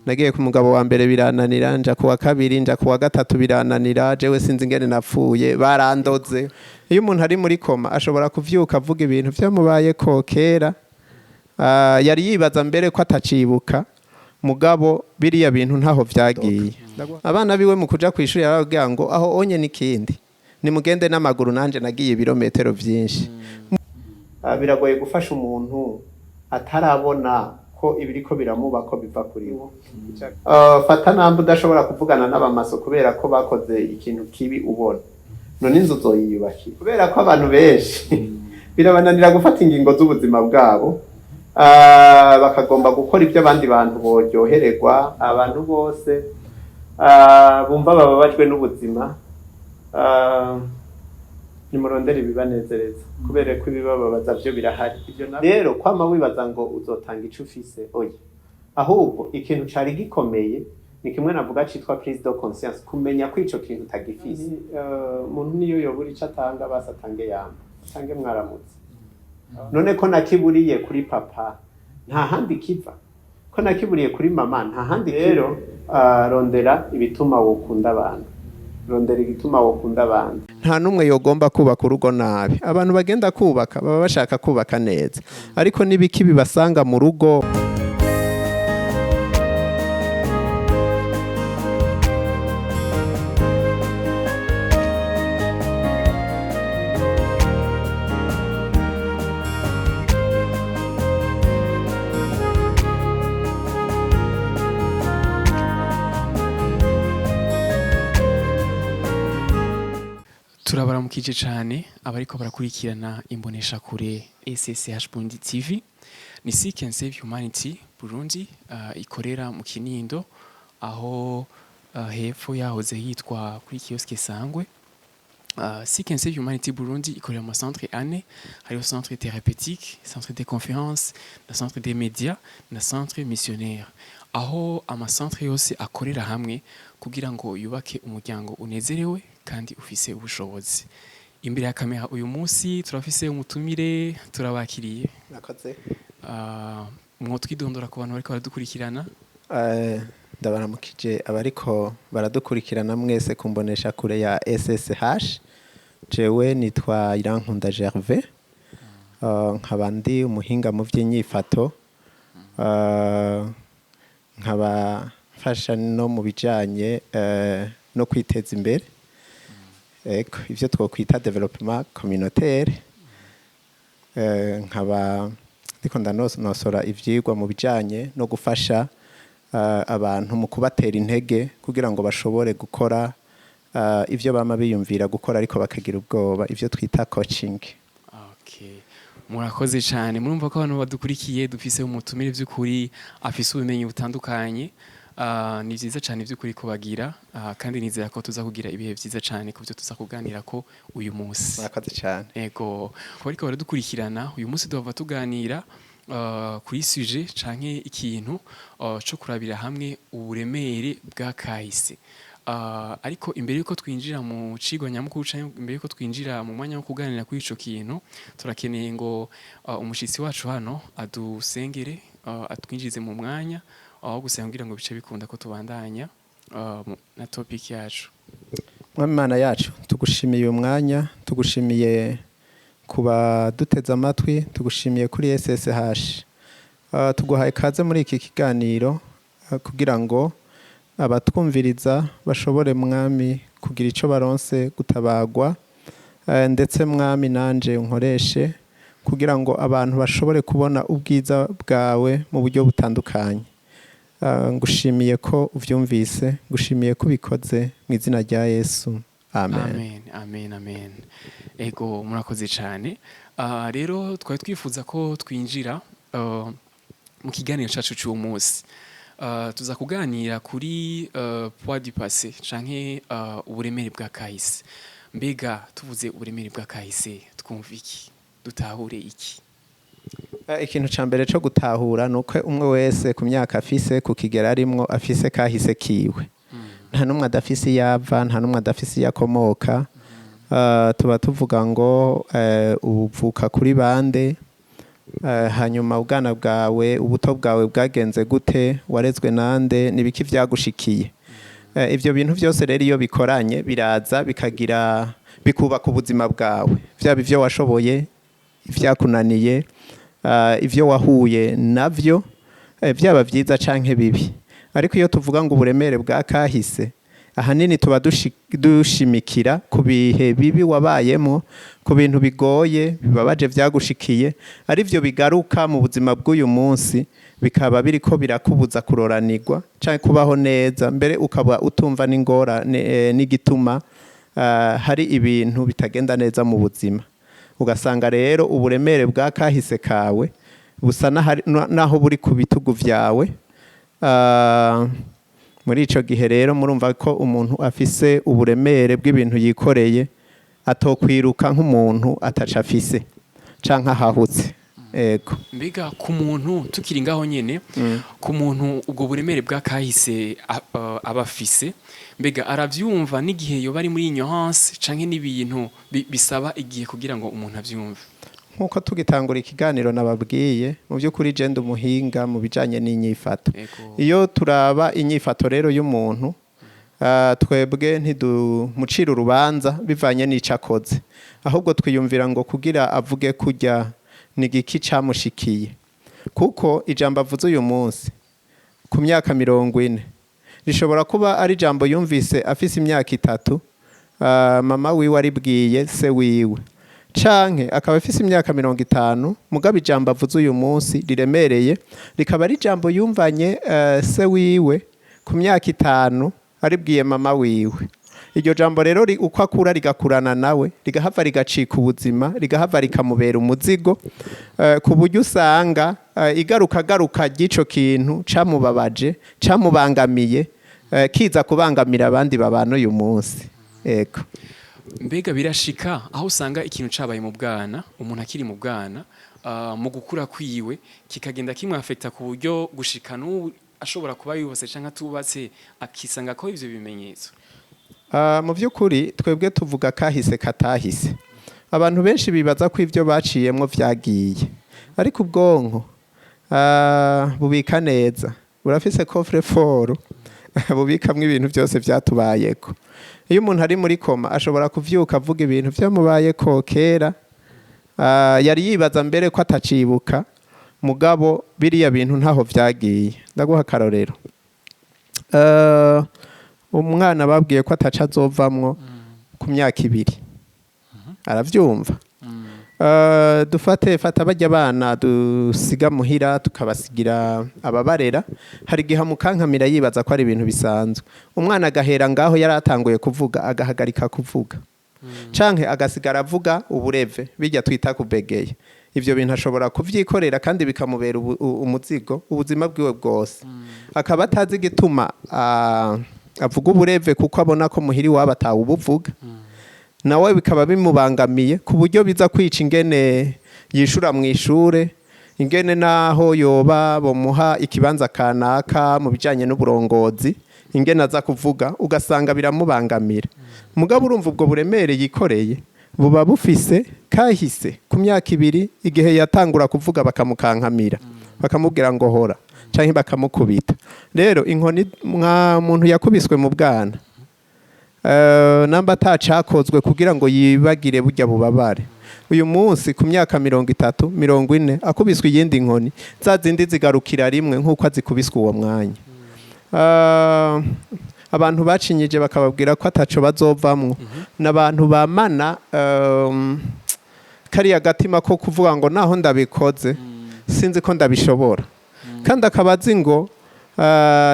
Nagiye ku mugabo wa mbere birananira, nja ku wa kabiri, nja ku wa gatatu birananira. Jewe sinzi ingene napfuye, barandoze. Iyo umuntu ari muri coma ashobora kuvyuka avuga ibintu vyamubayeko kera. Yari yibaza mbere ko atacibuka, mugabo biriya bintu ntaho vyagiye. Abana biwe mu kuja kw'ishuri yarababwira ngo aho onye n'ikindi nimugende n'amaguru, nanje nagiye ibirometero vyinshi. Biragoye gufasha umuntu atarabona ko ibiriko biramuba ko biva kuri we. Fata namba udashobora kuvugana n'abamaso kubera ko bakoze ikintu kibi, ubona none inzu uzoyiyubakira? Kubera ko abantu benshi birabananira gufata ingingo z'ubuzima bwabo, bakagomba gukora ibyo abandi bantu boryohererwa. Abantu bose bumva bababajwe n'ubuzima, nimurondere ibibanezereza, kubera ko ibibababaza byo birahari. Ibyo rero kwama wibaza ngo uzotanga ico ufise, oya. Ahubwo ikintu cari gikomeye ni kimwe navuga citwa prise de conscience, kumenya ko ico kintu utagifise. Umuntu niyo yobura ico atanga, basi atange yamba, atange mwaramutse. None ko nakiburiye kuri papa, nta handi kiva? Ko nakiburiye kuri mama, nta handi? Rero rondera ibituma wokunda abantu, rondera igituma wokunda abantu. Nta n'umwe yogomba kubaka urugo nabi. Abantu bagenda kubaka baba bashaka kubaka neza, ariko n'ibiki bibasanga mu rugo? Turabaramukije cyane abariko barakurikirana imboneshakure SSH Burundi TV. Ni Seek and Save Humanity Burundi, ikorera mu Kinindo, aho hepfo yahoze hitwa kuri kiosque Sangwe. Seek and Save Humanity Burundi ikorera mu centre ane. Hariho centre thérapeutique, centre de conférence na centre des médias na centre missionnaire, aho amacentre yose akorera hamwe kugira ngo yubake umuryango unezerewe kandi ufise ubushobozi. Imbere ya kamera uyu munsi turafise umutumire, turabakiriye. Nakoze. Mwotwidondora ku bantu bariko baradukurikirana? Ndabaramukije abariko baradukurikirana mwese kumbonesha kure ya SSH. Jewe nitwa Irankunda Gervais, nkaba ndi umuhinga mu by'inyifato, nkaba mfasha no mu bijanye no kwiteza imbere. Ego, ivyo twokwita développement communautaire. Nkaba ndiko ndanonosora ivyigwa mu bijanye no gufasha abantu mu kubatera intege kugira ngo bashobore gukora ivyo bama biyumvira gukora ariko bakagira ubwoba, ivyo twita coaching. Okay. Murakoze cyane. Murumva ko abantu badukurikiye dufise umutumire by'ukuri afise ubumenyi butandukanye. Ni vyiza cyane by'ukuri kubagira, kandi nizera ko tuza kugira ibihe vyiza cyane ku byo tuza kuganira ko uyu munsi. Murakoze cyane. Ego, kuba ariko baradukurikirana uyu munsi duhava tuganira kuri sujet canke ikintu co kurabira hamwe uburemere bwa kahise. Ariko imbere yuko twinjira mu cigwa nyamukuru canke imbere yuko twinjira mu mwanya wo kuganira kuri ico kintu, turakeneye ngo umushitsi wacu hano adusengere, atwinjize mu mwanya aho gusenga kugira ngo bice bikunda ko tubandanya na topic yacu. Mwami Imana yacu, tugushimiye uyu mwanya, tugushimiye kuba duteze amatwi, tugushimiye kuri SSH. Tuguhaye kaze muri iki kiganiro, kugira ngo abatwumviriza bashobore, Mwami, kugira ico baronse gutabagwa, ndetse Mwami nanje unkoreshe kugira ngo abantu bashobore kubona ubwiza bwawe mu buryo butandukanye. Ngushimiye ko uvyumvise, ngushimiye ko ubikoze, mu izina rya Yesu, amen. Amen, amen, amen. Ego, murakoze cyane. Rero twari twifuza ko twinjira mu kiganiro cacu cy'uwo munsi. Tuza kuganira kuri poids du passé canke uburemere bwa kahise. Mbega tuvuze uburemere bwa kahise twumva iki? Dutahure iki? Ikintu ca mbere co gutahura ni uko umwe wese ku myaka afise, ku kigero arimwo, afise kahise kiwe. Nta n'umwe adafise iyo ava, nta n'umwe adafise iyo akomoka. Tuba tuvuga ngo uvuka kuri bande? Hanyuma ubwana bwawe, ubuto bwawe bwagenze gute? Warezwe nande? Nibiki vyagushikiye? Ivyo bintu byose rero iyo bikoranye biraza bikagira bikubaka ubuzima bwawe, vyaba ivyo washoboye, ivyakunaniye, ivyo wahuye navyo, vyaba vyiza canke bibi. Ariko iyo tuvuga ngo uburemere bwa kahise, ahanini tuba dushimikira ku bihe bibi wabayemo, ku bintu bigoye, bibabaje vyagushikiye, ari byo bigaruka mu buzima bw'uyu munsi, bikaba biriko birakubuza kuroranirwa canke kubaho neza, mbere ukaba utumva n'ingorane n'igituma hari ibintu bitagenda neza mu buzima. Ugasanga rero uburemere bwa kahise kawe busa naho buri ku bitugu vyawe. Muri ico gihe rero murumva ko umuntu afise uburemere bw'ibintu yikoreye atokwiruka nk'umuntu ataca afise canke ahahutse. Ego. Mbega ku muntu, tukiri ngaho nyene, ku muntu ubwo buremere bwa kahise aba afise, mbega aravyumva n'igihe yoba ari muri ignorance, canke n'ibintu bisaba igihe kugira ngo umuntu avyumve? Nk'uko tugitangura ikiganiro nababwiye, mu by'ukuri je ndi umuhinga mu bijanye n'inyifato. Iyo turaba inyifato rero y'umuntu, twebwe ntidumucira urubanza bivanye n'ico akoze, ahubwo twiyumvira ngo kugira avuge kurya ni igiki camushikiye, kuko ijambo avuze uyu munsi ku myaka 40 rishobora kuba ari ijambo yumvise afise imyaka 3, mama wiwe aribwiye se wiwe, canke akaba afise imyaka 50, mugabo ijambo avuze uyu munsi riremereye rikaba ari ijambo yumvanye se wiwe ku myaka 5 aribwiye mama wiwe. Iryo jambo rero uko akura rigakurana nawe, rigahava rigacika ubuzima, rigahava rikamubera umuzigo, ku buryo usanga igaruka garuka ry'ico kintu camubabaje, camubangamiye, kiza kubangamira abandi babana uyu munsi. Ego. Mbega birashika aho usanga ikintu cabaye mu bwana, umuntu akiri mu bwana, mu gukura kwiwe kikagenda kimwafekta ku buryo gushika n'ubu ashobora kuba yubatse canke atubatse akisanga ko ivyo bimenyetso? Mu by'ukuri twebwe tuvuga kahise katahise. Abantu benshi bibaza ko ibyo baciyemwo vyagiye, ariko ubwonko bubika neza, burafise coffre-fort bubikamwo ibintu byose vyatubayeko. Iyo umuntu ari muri coma ashobora kuvyuka avuga ibintu vyamubayeko kera, yari yibaza mbere ko atacibuka, mugabo biriya bintu ntaho vyagiye. Ndaguha akarorero. Umwana babwiye ko ataca azovamwo ku myaka 2, aravyumva. Dufate fata bajya abana dusiga muhira tukabasigira ababarera, hari igihe amukankamira yibaza ko ari ibintu bisanzwe, umwana agahera ngaho yari atanguye kuvuga agahagarika kuvuga, canke agasigara avuga ubureve, bijya twita kubegeye. Ivyo bintu ashobora kuvyikorera kandi bikamubera umuzigo ubuzima bwiwe bwose, akaba atazi igituma avuga ubureve, kuko abona ko muhiri wabo atawubuvuga nawe, bikaba bimubangamiye ku buryo biza kwica ingene yishura mu ishure, ingene naho yoba bomuha ikibanza kanaka mu bijanye n'uburongozi, ingene aza kuvuga, ugasanga biramubangamira. Mugabo urumva ubwo buremere yikoreye buba bufise kahise ku myaka 2, igihe yatangura kuvuga bakamukankamira, bakamubwira ngo hora, canke bakamukubita. Rero inkoni mwa muntu yakubiswe mu bwana, namba atacakozwe kugira ngo yibagire burya bubabare, uyu munsi ku myaka 30, 40, akubiswe iyindi nkoni, za zindi zigarukira rimwe nk'uko azikubiswe uwo mwanya. Abantu bacinyije bakababwira ko ataco bazovamwo, n'abantu bamana kariya gatima ko kuvuga ngo naho ndabikoze sinzi ko ndabishobora, kandi akaba azi ngo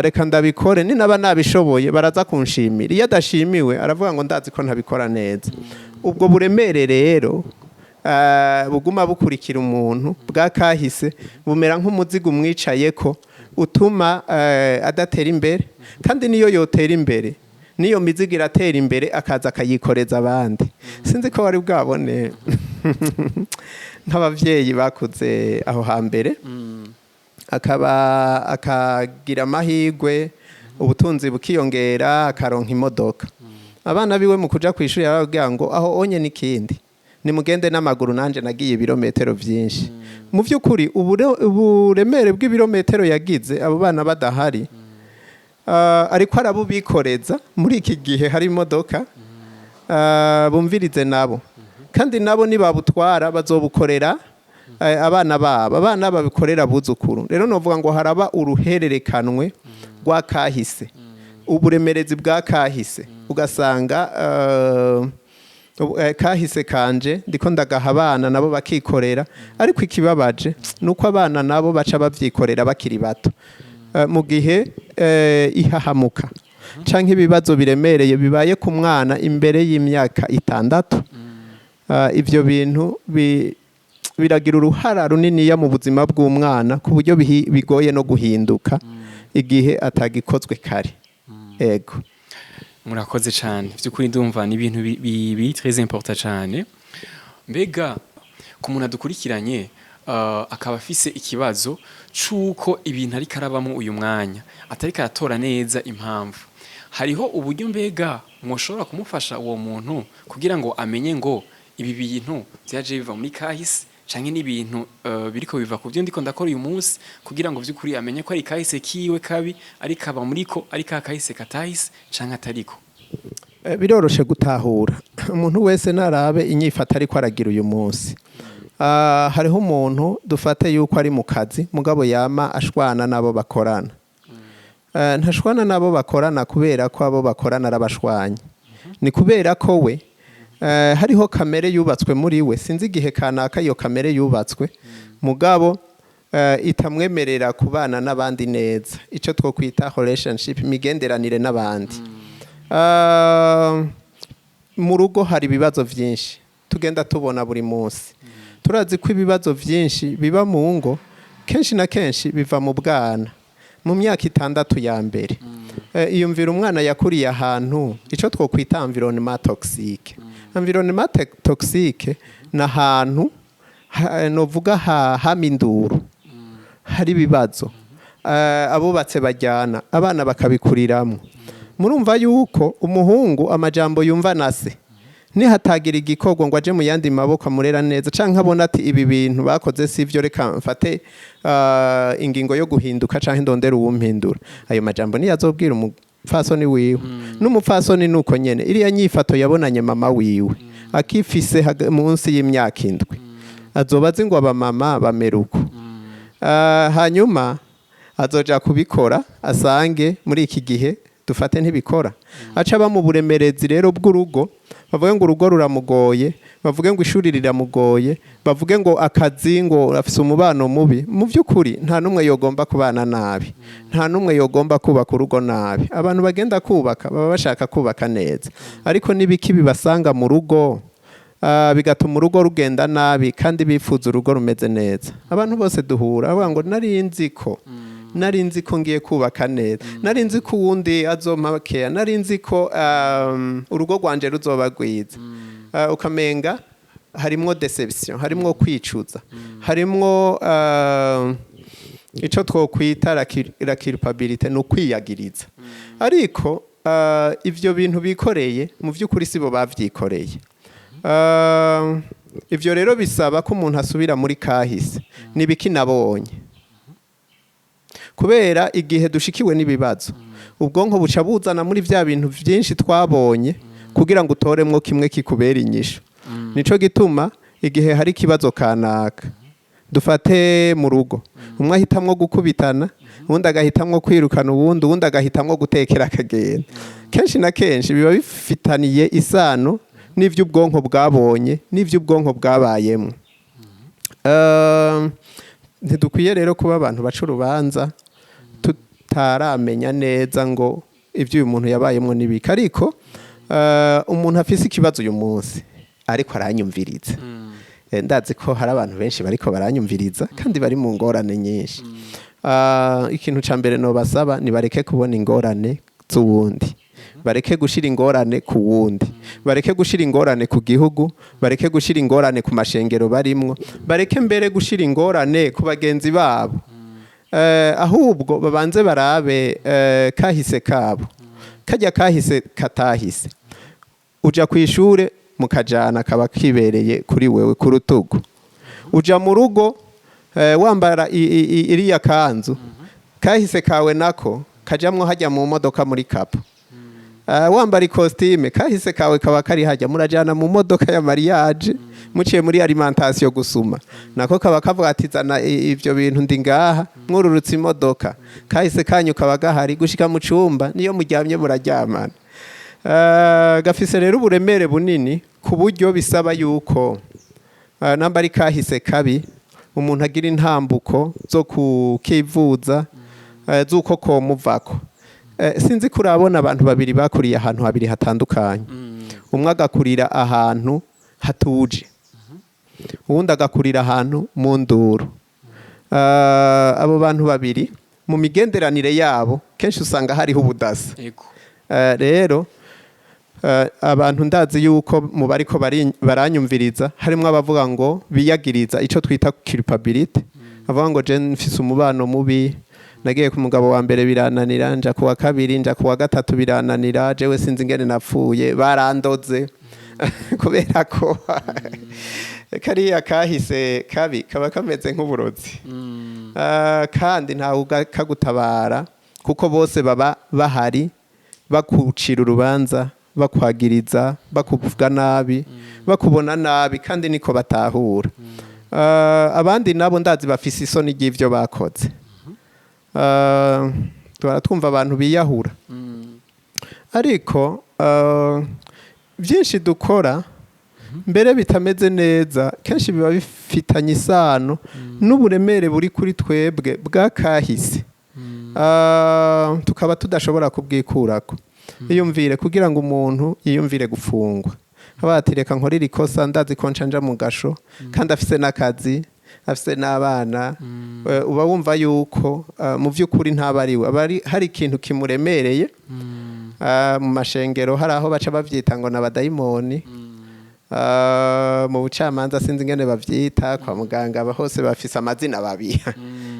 reka ndabikore, ninaba nabishoboye baraza kunshimira. Iyo adashimiwe aravuga ngo ndazi ko ntabikora neza. Ubwo buremere rero buguma bukurikira umuntu bwa kahise bumera nk'umuzigo umwicayeko utuma adatera imbere, kandi niyo yotera imbere niyo mizigo iratera imbere, akaza akayikoreza abandi. Sinzi ko wari bwabone nk'abavyeyi bakuze aho hambere, akaba akagira amahirwe ubutunzi bukiyongera, akaronka imodoka, abana biwe mu kuja kw'ishuri yarababwira ngo aho onye n'ikindi Nimugende n'amaguru, nanje nagiye ibirometero vyinshi. Mu by'ukuri uburemere bw'ibirometero yagize abo bana badahari, ariko arabubikoreza muri iki gihe hari imodoka. Bumvirize nabo, kandi nabo nibabutwara bazobukorera abana babo, abana babikorera abuzukuru. Rero novuga ngo haraba uruhererekanwe rwa kahise, uburemerezi bwa kahise, ugasanga kahise kanje ndiko ndagaha abana, nabo bakikorera. Ariko ikibabaje ni uko abana nabo baca bavyikorera bakiri bato. Mu gihe ihahamuka canke ibibazo biremereye bibaye ku mwana imbere y'imyaka 6, ivyo bintu biragira uruhara runiniya mu buzima bw'umwana, ku buryo bigoye no guhinduka igihe atagikozwe kare. Ego. Murakoze cyane. By'ukuri ndumva ni ibintu biri très important cyane. Mbega ku muntu adukurikiranye, akaba afise ikibazo c'uko ibintu ariko arabamo uyu mwanya atariko aratora neza impamvu, hariho uburyo mbega mwoshobora kumufasha uwo muntu kugira ngo amenye ngo ibi bintu vyaje biva muri kahise canke n'ibintu biriko biva ku byo ndiko ndakora uyu munsi, kugira ngo vy'ukuri amenye ko ari kahise kiwe kabi ariko aba muriko, ari ka kahise katahise canke atariko? Biroroshe gutahura. Umuntu wese narabe inyifato ariko aragira uyu munsi. Hariho umuntu, dufate yuko ari mu kazi, mugabo yama ashwana n'abo bakorana. Ntashwana n'abo bakorana kubera ko abo bakorana arabashwanya, ni kubera ko we hariho kamere yubatswe muri we. Sinzi igihe kanaka iyo kamere yubatswe, mugabo itamwemerera kubana n'abandi neza, icyo twokwita relationship, imigenderanire n'abandi. Mu rugo hari ibibazo byinshi tugenda tubona buri munsi. Turazi ko ibibazo byinshi biba mu ngo kenshi na kenshi biva mu bwana, mu myaka 6 ya mbere. Iyumvira umwana yakuriye ahantu icyo twokwita environnement toxique. Environnement toxique ni ahantu novuga hama induru, hari ibibazo, abubatse bajyana, abana bakabikuriramo. Murumva yuko umuhungu amajambo yumva na se, nihatagira igikorwa ngo aje mu yandi maboko amurera neza, canke abona ati ibi bintu bakoze sivyo, reka mfate ingingo yo guhinduka canke ndondera uwumpindura, ayo majambo niyo azobwira umupfasoni wiwe. N'umupfasoni nuko nyene, iriya nyifato yabonanye mama wiwe akifise munsi y'imyaka 7, azoba azi ngo abamama bamera uko. Hanyuma azoja kubikora, asange muri iki gihe dufate ntibikora, aca aba mu buremerezi rero bw'urugo. Bavuge ngo urugo ruramugoye, bavuge ngo ishuri riramugoye, bavuge ngo akazi, ngo afise umubano mubi. Mu by'ukuri nta n'umwe yogomba kubana nabi, nta n'umwe yogomba kubaka urugo nabi. Abantu bagenda kubaka baba bashaka kubaka neza, ariko n'ibiki bibasanga mu rugo, bigatuma urugo rugenda nabi kandi bifuza urugo rumeze neza? Abantu bose duhura bavuga ngo nari nzi ko ngiye kubaka neza, nari nzi ko uwundi azompa keya, nari nzi ko urugo rwanje ruzoba rwiza. Ukamenga harimwo déception, harimwo kwicuza, harimwo ico twokwita la culpabilité, ni ukwiyagiriza. Ariko ivyo bintu bikoreye mu vy'ukuri sibo bavyikoreye. Ivyo rero bisaba ko umuntu asubira muri kahise: nibiki nabonye? Kubera igihe dushikiwe n'ibibazo, ubwonko buca buzana muri vya bintu vyinshi twabonye kugira ngo utoremwo kimwe kikubera inyishu. Nico gituma igihe hari ikibazo kanaka, dufate mu rugo, umwe ahitamwo gukubitana, uwundi agahitamwo kwirukana uwundi, uwundi agahitamwo gutekera akagenda, kenshi na kenshi biba bifitaniye isano n'ivy'ubwonko bwabonye n'ivy'ubwonko bwabayemwo. Ntidukwiye rero kuba abantu baca urubanza tutaramenya neza ngo ibyo uyu muntu yabayemwo n'ibiki. Ariko umuntu afise ikibazo uyu munsi ariko aranyumviriza, ndazi ko hari abantu benshi bariko baranyumviriza kandi bari mu ngorane nyinshi. Ikintu ca mbere nobasaba ni bareke kubona ingorane z'uwundi, bareke gushira ingorane ku wundi, bareke gushira ingorane ku gihugu, bareke gushira ingorane ku mashengero barimwo, bareke mbere gushira ingorane ku bagenzi babo. Ahubwo babanze barabe kahise kabo, kajya kahise katahise. Uja ku ishure. Mukajana kaba kibereye kuri wewe ku rutugu. Uja mu rugo wambara iriya kanzu, kahise kawe nako kajamwo hajya mu modoka muri capot. Wambara ikositime, kahise kawe kaba kari hajya, murajana mu modoka ya mariage, muciye muri alimentation gusuma, nako kaba kavuga ati: "Zana ivyo bintu, ndi ngaha." Mwururutse imodoka, kahise kanyu kaba gahari gushika mu cumba, niyo muryamye muraryamana. Gafise rero uburemere bunini ku buryo bisaba yuko namba ari kahise kabi, umuntu agira intambuko zo kukivuza, z'uko komuvako. Sinzi ko urabona abantu babiri bakuriye ahantu habiri hatandukanye, umwe agakurira ahantu hatuje, uwundi agakurira ahantu mu nduru. Abo bantu babiri mu migenderanire yabo kenshi usanga hariho ubudasa. Rero abantu ndazi yuko mu bariko baranyumviriza harimwo abavuga ngo biyagiriza ico twita culpabilité, avuga ngo: "Je mfise umubano mubi, nagiye ku mugabo wa mbere birananira, nja ku wa kabiri, nja ku wa gatatu birananira, jewe sinzi ingene napfuye, barandoze." Kubera ko kariya kahise kabi kaba kameze nk'uburozi. Kandi ntawe kagutabara, kuko bose baba bahari bakucira urubanza, bakwagiriza, bakuvuga nabi, bakubona nabi, kandi niko batahura. Abandi nabo ndazi bafise isoni ry'ivyo bakoze. Tuhora twumva abantu biyahura, ariko byinshi dukora mbere bitameze neza kenshi biba bifitanye isano n'uburemere buri kuri twebwe bw'akahise, tukaba tudashobora kubwikurako. Iyumvire kugira ngo umuntu yiyumvire gufungwa, aba ati: "Reka nkore iri kosa, ndazi ko nca nja mu gasho," kandi afise n'akazi, afise n'abana. Uba wumva yuko mu by'ukuri ntaba ari we, aba hari ikintu kimuremereye. Mu mashengero hari aho baca bavyita ngo n'abadayimoni. Mu bucamanza sinzi ingene bavyita, kwa muganga aba hose bafise amazina babiha,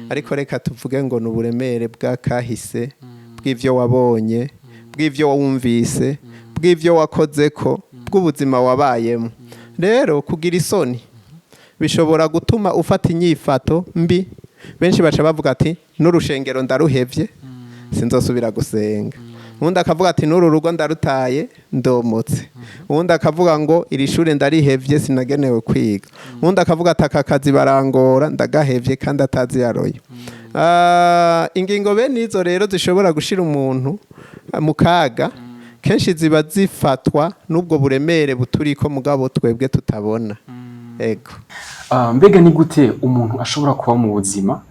ariko reka tuvuge ngo ni uburemere bw'akahise, bw'ivyo wabonye, bw'ivyo wumvise, bw'ivyo wakozeko, bw'ubuzima wabayemo. Rero kugira isoni bishobora gutuma ufata inyifato mbi. Benshi baca bavuga ati: "N'urushengero ndaruhevye, sinzosubira gusenga." Uwundi akavuga ati: "N'uru rugo ndarutaye, ndomotse." Uwundi akavuga ngo: "Iri shure ndarihevye, sinagenewe kwiga." Uwundi akavuga ati: "Aka kazi barangora, ndagahevye," kandi atazi yaroye. Ingingo bene izo rero zishobora gushira umuntu mu kaga, kenshi ziba zifatwa n'ubwo buremere buturiko, mugabo twebwe tutabona. Ego. Mbega ni gute umuntu ashobora kuba mu buzima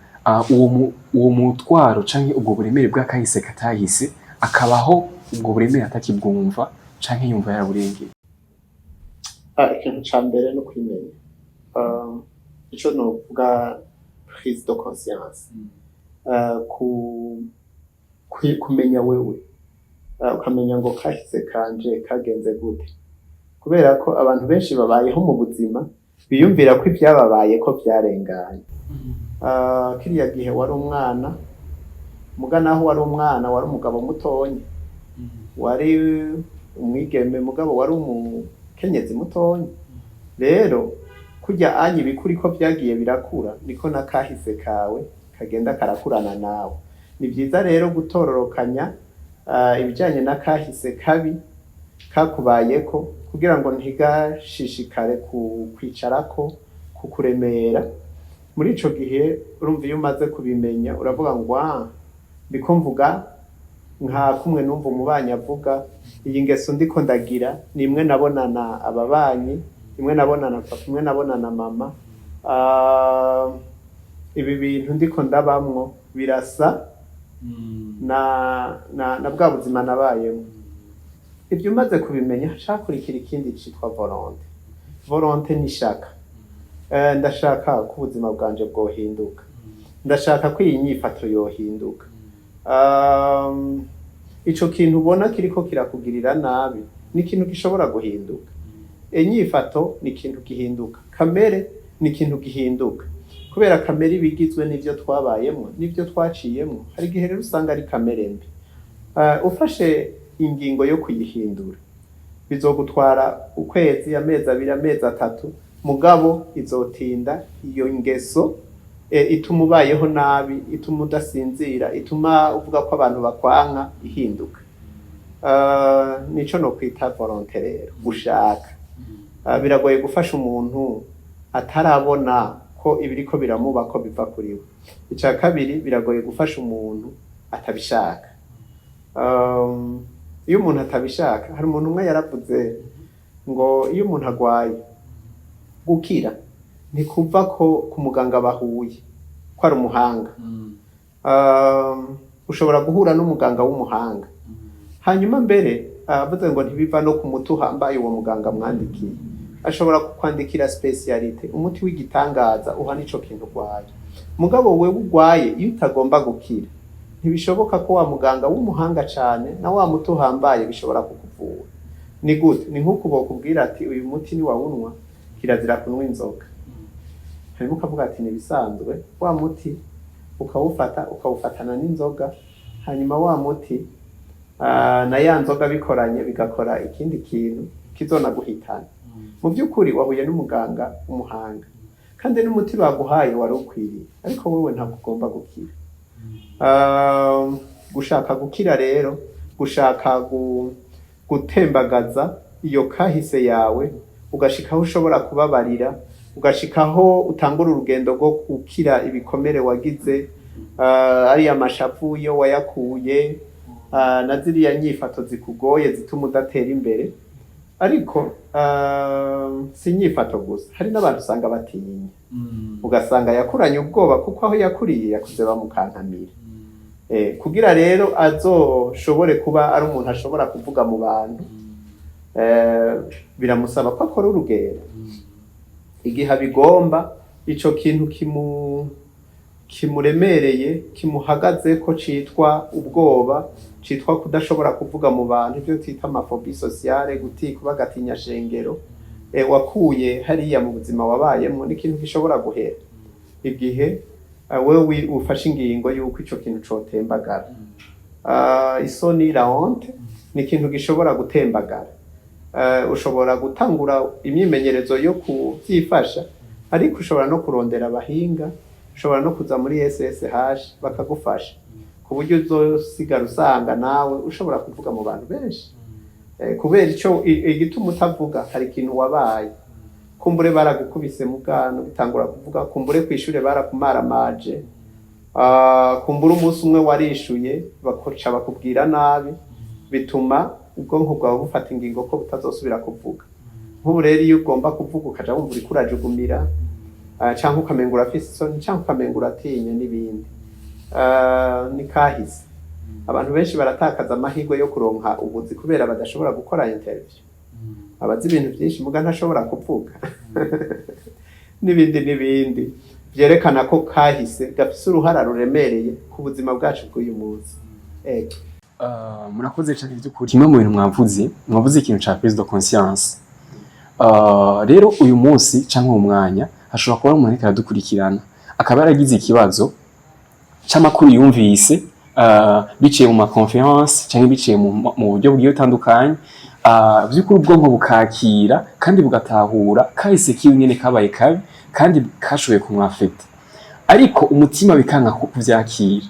uwo mutwaro canke ubwo buremere bw'akahise katahise, akabaho ubwo buremere atakibwumva canke yumva yaraburengeye? Ikintu ca mbere no kwimenya, ico novuga prise de conscience, kumenya wewe, ukamenya ngo kahise kanje kagenze gute, kubera ko abantu benshi babayeho mu buzima biyumvira ko ibyababaye ko vyarenganye. Kiriya gihe wari umwana, muga naho wari umwana wari umugabo mutonya, wari umwigeme mugabo wari umukenyezi mutonya. Rero kurya anya ibikuri ko vyagiye birakura, niko n'akahise kawe kagenda karakurana nawe. Ni vyiza rero gutororokanya ibijanye n'akahise kabi kakubayeko, kugira ngo ntigashishikare ku kwicarako kukuremera. Muri ico gihe urumva, iyo umaze kubimenya uravuga ngo: "Ah, ndiko mvuga nka kumwe numva umubanyi avuga, iyi ngeso ndiko ndagira ni imwe nabonana ababanyi, imwe nabonana papa, imwe nabonana mama. Ibi bintu ndiko ndabamwo birasa na bwa buzima nabayemo." Ibyo umaze kubimenya, hacakurikira ikindi citwa volonté. Volonté ni ishaka. Ndashaka ko ubuzima bwanje bwohinduka, ndashaka ko iyi nyifato yohinduka. Ico kintu ubona kiriko kirakugirira nabi ni ikintu gishobora guhinduka. Inyifato ni ikintu gihinduka, kamere ni ikintu gihinduka, kubera kamere iba igizwe n'ivyo twabayemwo n'ivyo twaciyemwo. Hari igihe rero usanga ari kamere mbi. Ufashe ingingo yo kuyihindura. Bizogutwara ukwezi, amezi 2, amezi 3, mugabo izotinda iyo ngeso ituma ubayeho nabi, ituma udasinzira, ituma uvuga ko abantu bakwanka, ihinduka. Nico no kwita volonté rero, gushaka. Biragoye gufasha umuntu atarabona ko ibiriko biramuba ko biva kuri we. Ica kabiri, biragoye gufasha umuntu atabishaka. Iyo umuntu atabishaka, hari umuntu umwe yaravuze ngo iyo umuntu agwaye, gukira ntikuva ko ku muganga bahuye ko ari umuhanga. Ushobora guhura n'umuganga w'umuhanga, hanyuma mbere avuze ngo ntibiva no ku muti uhambaye uwo muganga amwandikiye. Ashobora kukwandikira spécialité, umuti w'igitangaza uha n'ico kintu urwaye. Mugabo wewe urwaye, iyo utagomba gukira, ntibishoboka ko wa muganga w'umuhanga cane na wa muti uhambaye bishobora kukuvura. Ni gute? Ni nk'uko bokubwira ati: "Uyu muti niwawunywa, kirazira kunywa inzoga." Hanyuma ukavuga ati: "Nibisanzwe." Wa muti ukawufata, ukawufatana n'inzoga, hanyuma wa muti na ya nzoga bikoranye bigakora ikindi kintu kizonaguhitana. Mu by'ukuri wahuye n'umuganga w'umuhanga, kandi n'umuti baguhaye wari ukwiriye, ariko wowe ntabwo ugomba gukira. Gushaka gukira rero, gushaka gutembagaza iyo kahise yawe, ugashika aho ushobora kubabarira, ugashika aho utangura urugendo rwo gukira ibikomere wagize, ariya mashavu iyo wayakuye, na ziriya nyifato zikugoye zituma udatera imbere. Ariko si inyifato gusa, hari n'abantu usanga batinya, ugasanga yakuranye ubwoba kuko aho yakuriye yakuze bamukankamira. Kugira rero azoshobore kuba ari umuntu ashobora kuvuga mu bantu, biramusaba ko akora urugendo. Igihe abigomba, ico kintu kimuremereye, kimuhagaze ko, citwa ubwoba, citwa kudashobora kuvuga mu bantu, ibyo twita ama phobies sociales, gutikuba, agatinya shengero, wakuye hariya mu buzima wabayemwo, ni ikintu gishobora guhera igihe wewe ufashe ingingo y'uko ico kintu cotembagara. Isoni, la honte, ni ikintu gishobora gutembagara. Ushobora gutangura imyimenyerezo yo kuvyifasha, ariko ushobora no kurondera abahinga, ushobora no kuza muri SSH bakagufasha, ku buryo uzosigara usanga nawe ushobora kuvuga mu bantu benshi. Kubera ico igituma utavuga, hari ikintu wabaye. Kumbure baragukubise mu bwana bitangura kuvuga, kumbure kw'ishure barakumaramaje, kumbure umunsi umwe warishuye bakoca bakubwira nabi, bituma ubwonko bwawe bufata ingingo ko butazosubira kuvuga. Nk'ubu rero iyo ugomba kuvuga ukaja wumva uriko urajugumira, canke ukamenga urafise isoni, canke ukamenga uratinya n'ibindi. Ni kahise. Abantu benshi baratakaza amahirwe yo kuronka ubuzi kubera badashobora gukora interview. Abazi ibintu byinshi muga ntashobora kuvuga, n'ibindi n'ibindi, vyerekana ko kahise gafise uruhara ruremereye ku buzima bwacu bw'uyu munsi. Ego. Murakoze cyane by'ukuri. Kimwe mu bintu mwavuze ikintu ca prise de conscience. Rero uyu munsi canke uwo mwanya hashobora kuba umuntu ariko aradukurikirana akaba yaragize ikibazo c'amakuru yumvise, biciye mu ma conférences canke biciye mu buryo bugiye butandukanye, vy'ukuri ubwonko bukakira kandi bugatahura kahise kiwe nyene kabaye kabi kandi kashoboye kumwafekta, ariko umutima bikanka kuvyakira.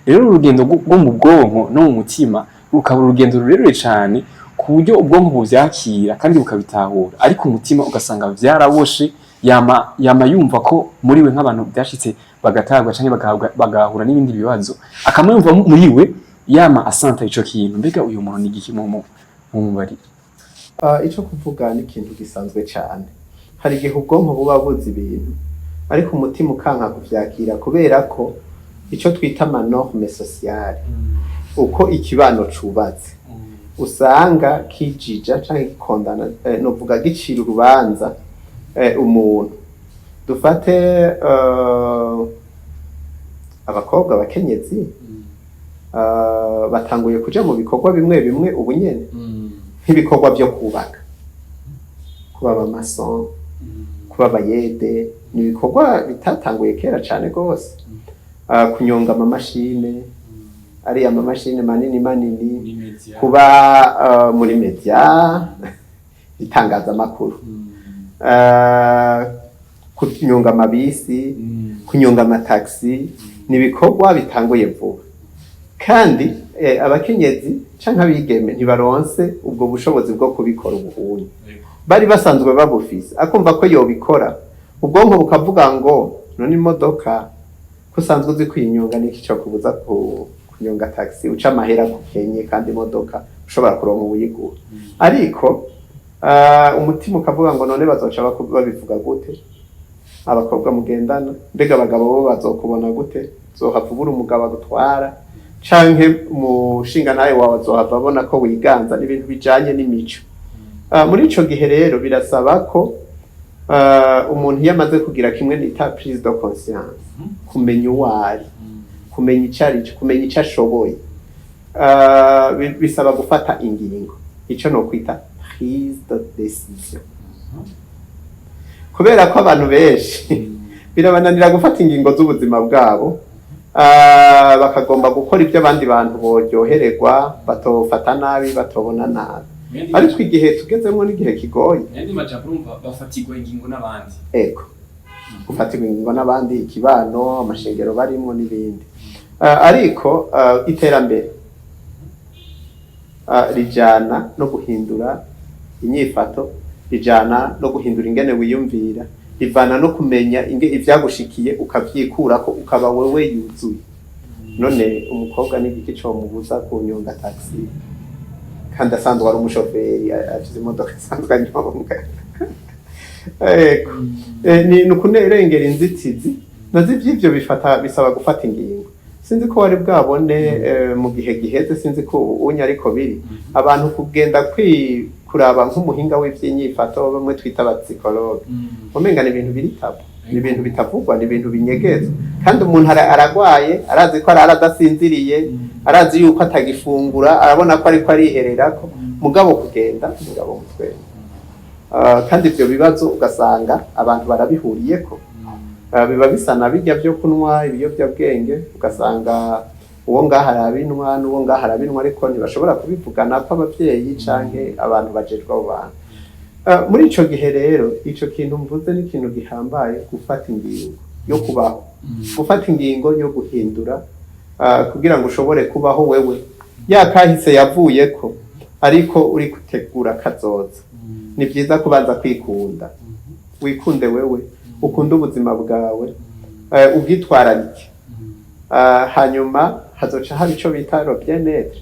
Rero urugendo rwo mu bwonko no mu mutima rukaba urugendo rurerure cane, ku buryo ubwonko buvyakira kandi bukabitahura, ariko umutima ugasanga vyaraboshe, yama yama yumva ko muri we, nk'abantu vyashitse bagatabwa canke bagahura n'ibindi bibazo, akama yumva muri we yama asanta ico kintu. Mbega uyu muntu ni igiki mumubarira? Ico kuvuga ni ikintu gisanzwe cane. Hari igihe ubwonko buba buzi ibintu, ariko umutima ukanka kuvyakira, kubera ko ico twita ama normes sociales, uko ikibano cubatse, usanga kijija canke gikondana, novuga gicira urubanza umuntu. Dufate abakobwa, abakenyezi, batanguye kuja mu bikorwa bimwe bimwe ubu nyene, nk'ibikorwa vyo kubaka, kuba aba maçons, kuba abayede, ni ibikorwa bitatanguye kera cane gose. Kunyonga amamashine, ariya mamashine manini manini, kuba muri média. Itangazamakuru, kunyonga amabisi, kunyonga amataxi, ni ibikorwa bitanguye vuba. Kandi abakenyezi canke abigeme ntibaronse ubwo bushobozi bwo kubikora ubuhunye. Bari basanzwe babufise, akumva ko yobikora, ubwonko bukavuga ngo: "None imodoka ko usanzwe uzi kuyinyonga, niki co kubuza kunyonga taxi uca amahera ku kenye, kandi imodoka ushobora kuronka uwuyigura?" Ariko umutima ukavuga ngo: "None bazoca babivuga gute abakobwa mugendana? Mbega abagabo bo bazokubona gute? Zohava ubura umugabo agutwara, canke umushinga nawe wawe azohava abona ko wiganza." N'ibintu bijanye n'imico. Muri ico gihe rero birasaba ko umuntu iyo amaze kugira kimwe nita prise de conscience, kumenya uwo ari, kumenya ico ari cyo, kumenya ico ashoboye, bisaba gufata ingingo, ico no kwita prise de décision. Kubera ko abantu benshi birabananira gufata ingingo z'ubuzima bwabo, bakagomba gukora ibyo abandi bantu boryohererwa, batofata nabi, batobona nabi. Ariko igihe tugezemo n'igihe kigoye. Yandi majambo, urumva bafatirwa ingingo n'abandi. Ego, gufatirwa ingingo n'abandi, ikibano, amashengero barimwo n'ibindi. Ariko iterambere rijana no guhindura inyifato, rijana no guhindura ingene wiyumvira, rivana no kumenya inge ivyagushikiye, ukavyikurako, ukaba wewe yuzuye. None umukobwa n'igiki comubuza kunyonga taxi kandi asanzwe ari umushoferi, afise imodoka asanzwe anyonga? Ego. Ni ukurengera inzitizi nazo. Ivy'ivyo bifata bisaba gufata ingingo. Sinzi ko wari bwabone, mu gihe giheze, sinzi ko unye ariko biri, abantu kugenda kuraba nk'umuhinga w'ivy'inyifato, bamwe twita aba psychologues, umenga ni ibintu biri tabou, ni ibintu bitavugwa, ni ibintu binyegezwa. Kandi umuntu aragwaye, arazi ko arara adasinziriye, arazi yuko atagifungura, arabona ko ariko arihererako, mugabo kugenda mugabo mutwe. Kandi ivyo bibazo ugasanga abantu barabihuriyeko. Biba bisa na bijya byo kunywa ibiyobyabwenge, ugasanga uwo ngaha arabinwa n'uwo ngaha arabinwa, ariko ntibashobora kubivugana ko abavyeyi canke abantu bajejwe abo bantu. Muri ico gihe rero, ico kintu mvuze ni ikintu gihambaye: gufata ingingo yo kubaho, gufata ingingo yo guhindura, kugira ngo ushobore kubaho wewe ya kahise yavuyeko, ariko uri gutegura kazoza. Ni byiza kubanza kwikunda, wikunde wewe, ukunde ubuzima bwawe, ubwitwararike. Hanyuma hazoca haba ico bita le bien-être,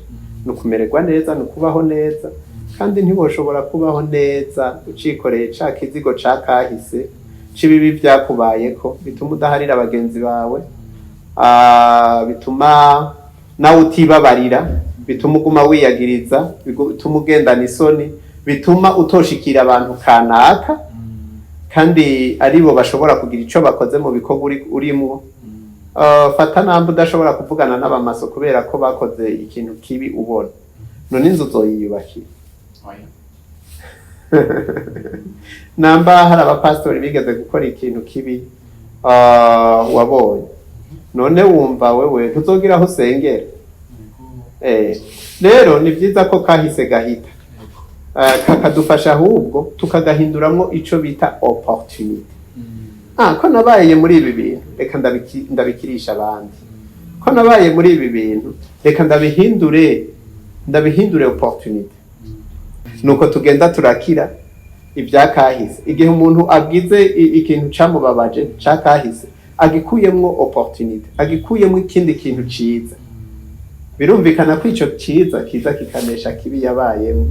ni ukumererwa neza, ni ukubaho neza. Kandi ntiwoshobora kubaho neza ucikoreye ca kizigo ca kahise c'ibibi vyakubayeko, bituma udaharira bagenzi bawe, bituma nawe utibabarira, bituma uguma wiyagiriza, bituma ugendana isoni, bituma utoshikira abantu kanaka kandi aribo bashobora kugira ico bakoze mu bikorwa urimwo. Fata namba udashobora kuvugana n'abamaso kubera ko bakoze ikintu kibi ubona, none inzu uzoyiyubakira? Namba hari abapasitori bigeze gukora ikintu kibi, wabonye, none wumva wewe ntuzogira aho usengera? Rero ni byiza ko kahise gahita, kakadufasha ahubwo tukagahinduramwo ico bita opportunité. Ko nabaye muri ibi bintu, reka ndabikirisha abandi. Ko nabaye muri ibi bintu, reka ndabihindure opportunité. Nuko tugenda turakira ibyakahise. Igihe umuntu agize ikintu camubabaje cakahise, agikuyemwo opportunité, agikuyemwo ikindi kintu ciza, birumvikana ko ico ciza kiza kikanesha kibi yabayemo.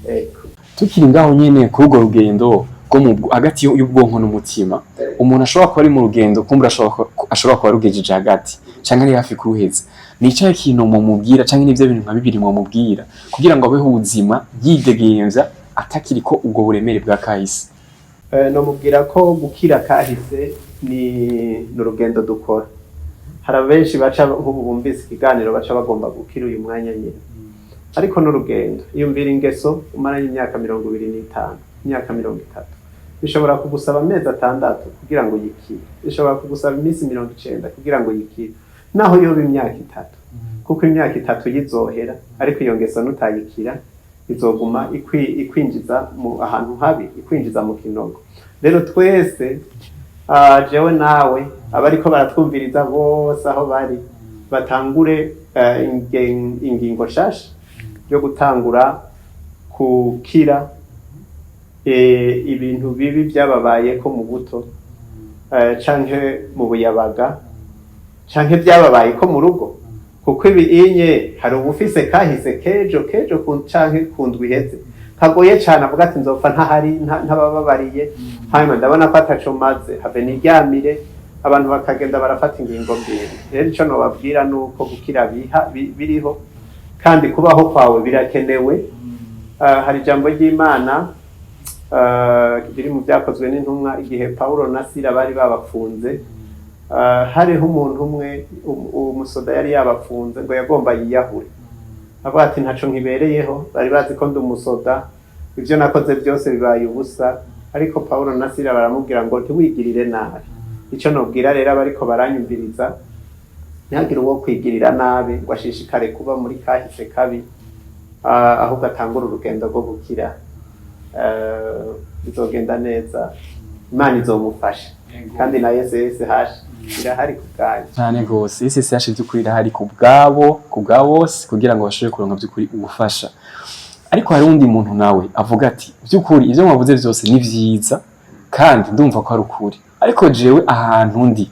Ego. Tukiri ngaho nyene kuri urwo rugendo rwo hagati y'ubwonko n'umutima, umuntu ashobora kuba ari mu rugendo, kumbura ashobora kuba arugejeje hagati canke ari hafi kuruheza, ni icahe kintu mumubwira, canke n'ivyo bintu nka bibiri mwomubwira kugira ngo abeho ubuzima yidegemvya, atakiriko ubwo buremere bwa kahise? Nomubwira ko gukira kahise ni urugendo dukora. Hari abenshi baca nk'ubu bumvise ikiganiro baca bagomba gukira uyu mwanya nyine, ariko n'urugendo. Iyumvira ingeso umaranye imyaka 25, imyaka 30, bishobora kugusaba amezi 6 kugira ngo uyikire, bishobora kugusaba iminsi 90 kugira ngo uyikire, naho yoba imyaka 3, kuko imyaka 3 yizohera, ariko iyo ngeso nutayikira. Izoguma ikwinjiza mu ahantu habi, ikwinjiza mu kinogo. Rero twese, jewe nawe, abariko baratwumviriza bose aho bari, batangure ingingo nshasha yo gutangura gukira ibintu bibi byababayeko mu buto canke mu buyabaga canke byababayeko mu rugo, kuko ibi inye hari ubufise kahise kejo kejo canke ku ndwi iheze kagoye cane, avuga ati: "Nzopfa ntahari, ntabababariye, hanyuma ndabona ko ataco maze, have niryamire." Abantu bakagenda barafata ingingo mbi. Rero ico nobabwira ni uko gukira biriho kandi kubaho kwawe birakenewe. Hari ijambo ry'Imana riri mu Byakozwe n'Intumwa, igihe Paulo na Sila bari babapfunze, hariho umuntu umwe, umusoda yari yabapfunze, ngo yagomba yiyahure, avuga ati: "Ntaco nkibereyeho, bari bazi ko ndi umusoda, ibyo nakoze byose bibaye ubusa." Ariko Paulo na Sila baramubwira ngo: "Ntiwigirire nabi." Icyo nobwira rero abariko baranyumviriza, ntihagire uwo kwigirira nabi ngo ashishikare kuba muri kahise kabi, ahubwo atangure urugendo rwo gukira. Bizogenda neza, Imana izomufasha, kandi na SSH irahari ku bwanyu. Cyane gose, SSH by'ukuri irahari ku bwabo, ku bwa bose, kugira ngo bashobore kuronka by'ukuri ubufasha. Ariko hari undi muntu nawe avuga ati: "By'ukuri ibyo mwavuze byose ni vyiza kandi ndumva ko ari ukuri, ariko jewe ahantu ndi,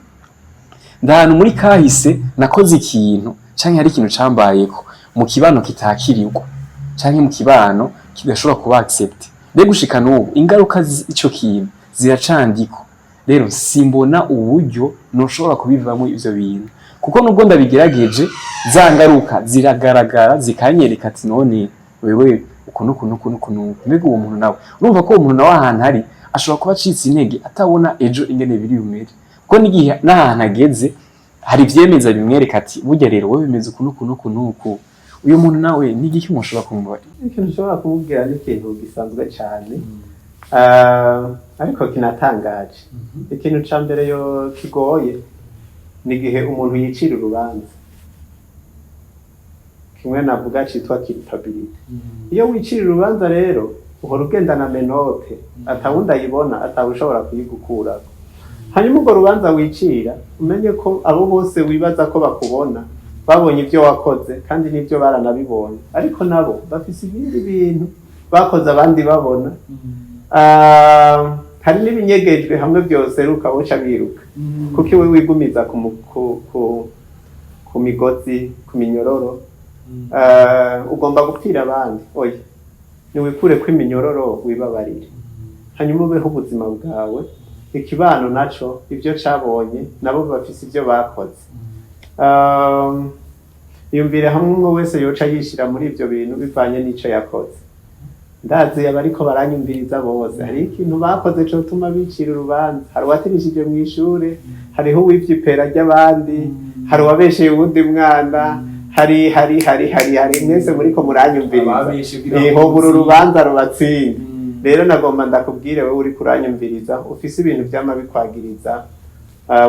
ndahantu muri kahise nakoze ikintu canke hari ikintu cambayeko mu kibano kitakirirwa canke mu kibano kidashobora kuba accepté. Rero gushika n'ubu ingaruka z'ico kintu ziracandiko. Rero simbona uburyo noshobora kubivamo ivyo bintu, kuko nubwo ndabigerageje, za ngaruka ziragaragara, zikanyereka ati: none wewe uku nuku nuku nuku nuku." Mbega uwo muntu nawe, urumva ko uwo muntu nawe ahantu ari ashobora kuba acitse intege, atabona ejo ingene biri bumere, kuko n'igihe n'ahantu ageze hari ivyemeza bimwereka ati: burya rero wowe bimeze uku nuku nuku nuku." Uyu muntu nawe ni igiki mushobora kumubarira? Ikintu ushobora kumubwira ni ikintu gisanzwe cyane, ariko kinatangaje. Ikintu ca mbere yo kigoye ni igihe umuntu yicira urubanza, kimwe navuga citwa culpabilité. Iyo wicira urubanza rero, uhora ugendana menottes, atawundi ayibona, atawushobora kuyigukurako. Hanyuma urwo rubanza wicira, umenye ko abo bose wibaza ko bakubona babonye ibyo wakoze, kandi n'ibyo baranabibonye, ariko nabo bafise ibindi bintu bakoze abandi babona. Hari n'ibinyegejwe hamwe byose ruka biruka, kuko iwe wigumiza ku migozi, ku minyororo. Ugomba gupfira abandi? Oya, niwikure ko iminyororo, wibabarire, hanyuma ubeho ubuzima bwawe. Ikibano naco ibyo cabonye, nabo bafise ibyo bakoze. Yumvire hamwe umwe wese yoca yishira muri ibyo bintu bivanye n'ico yakoze. Ndazi abariko baranyumviriza bose hari ikintu bakoze cotuma bicira urubanza. Hari uwatirishije mw'ishure, hariho uwivye ipera ry'abandi, hari uwabesheye uwundi mwana, hari hari hari hari hari mwese muriko muranyumviriza. Ababeshe kugira ngo Hobura mutsinde. urubanza rubatsinda. Rero nagomba ndakubwire, wowe uri kuranyumviriza ufise ibintu vyama bikwagiriza,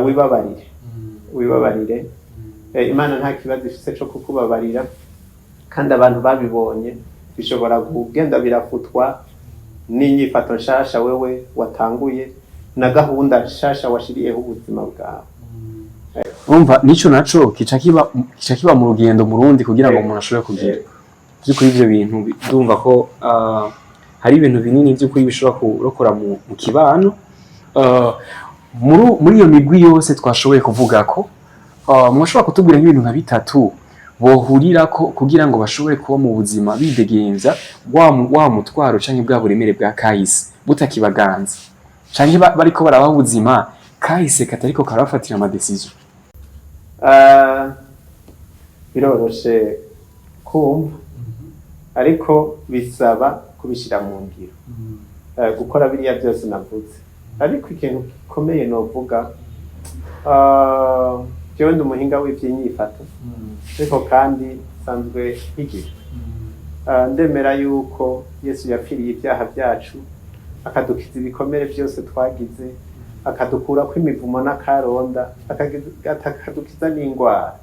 wibabarire, wibabarire. Imana nta kibazo ifise co kukubabarira, kandi abantu babibonye bishobora kugenda birafutwa n'inyifato nshasha wewe watanguye na gahunda nshasha washiriyeho ubuzima bwawe. Urumva nico naco kica kiba mu rugendo mu rundi kugira ngo umuntu ashobore kugira by'ukuri ivyo bintu. Ndumva ko hari ibintu binini by'ukuri bishobora kurokora mu kibano. Muri iyo migwi yose twashoboye kuvuga ko mwashobora kutubwira nk'ibintu nka bitatu bohurirako kugira ngo bashobore kuba mu buzima bidegemvya, wa mutwaro canke bwa buremere bwa kahise butakibaganza, canke bariko barabaho ubuzima kahise katariko karabafatira ama décisions? Biroroshe kumva, ariko bisaba kubishyira mu ngiro. Gukora biriya byose navuze. Ariko ikintu gikomeye novuga, jewe ndi umuhinga w'ivy'inyifato, ariko kandi nsanzwe nkigishwa. Ndemera yuko Yesu yapfiriye ibyaha byacu, akadukiza ibikomere byose twagize, akadukurako imivumo n'akaronda, akadukiza n'ingwara.